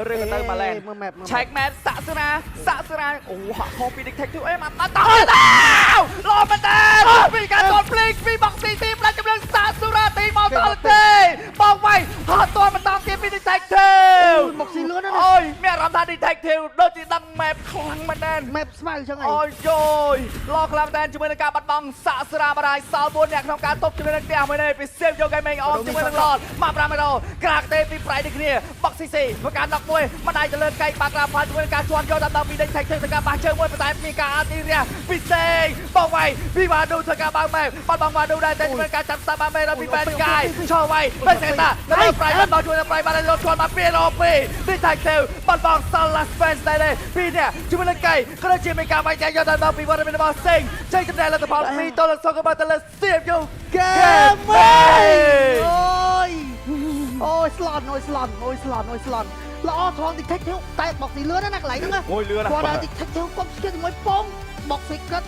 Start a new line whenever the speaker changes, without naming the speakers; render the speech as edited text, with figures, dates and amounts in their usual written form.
ឬក៏ទៅម៉ាឡែន
មើល map មើល
ឆែក map សាក់ស្រាសាក់ស្រាអូហក់ខុសពី detective អេមកតោលោមែនតើពីការតភ្លេងពីបុកស៊ីទីផ្ដាច់ជំនឿសាក់ស្រាទីមកតទេបងវាយហត់តបន្តទៀតពី detective
មកស៊ីលឿនណាស់
អូយមានអារម្មណ៍ថា detective ដូចជាដឹង map ខ្លាំងមែនតើ
map ស្មៅចឹងអី
អូយយយឡខ្លាំងតែជាមួយនឹងការបាត់បង់សាក់ស្រាបារាយសល់4អ្នកក្នុងការទប់ជាមួយនឹងផ្ទះមួយនេះពី Save Yo Gaming អមជាមួយនឹង Lord មក5មីក្រាកទេពីប្រៃដូចគ្នាបុកស៊ីស៊ីធ្វើការដកមួយម្ដាយទៅលើកៃបាក់ក្រាផាជាមួយនឹងការជន់យកតាមដល់ពី detective ធ្វើការបាសជើងមួយប៉ុន្តែមានការអតិរះពិសេសបងវាយពីវ៉ាឌូធ្វើការបើកមែបាត់បង់វ៉ាឌូដែរតែជាមួយនឹងការចាប់ស្តាប់បានមែនដល់ពីបែនកាយឆោវាយបែនសេតាទៅលើប្រៃបាត់បង់ជួយនឹងប្រៃបានលើជន់មក2រ2 detective បាត់បង់សាឡា Spence ដែរទេពីរនាក់ជាមួយនឹងកៃក៏ដូចជាមានការវាយចាយយកដល់ដល់ពីវត្តមានរបស់សេងចេញចំណែកលទ្ធផល2-0ក៏មកទៅលើ CFU
Gaming អូយអូយស្លន់អូយស្លន់អូយស្លន់អូយស្លន់ល្អថង detective តែបុកស៊ីលឿនណាស់កន្លែងហ្នឹងណា
អូយលឿនណាស់
គាត់ថា detective គាត់ស្គីជាមួយពងបុកស៊ីគិត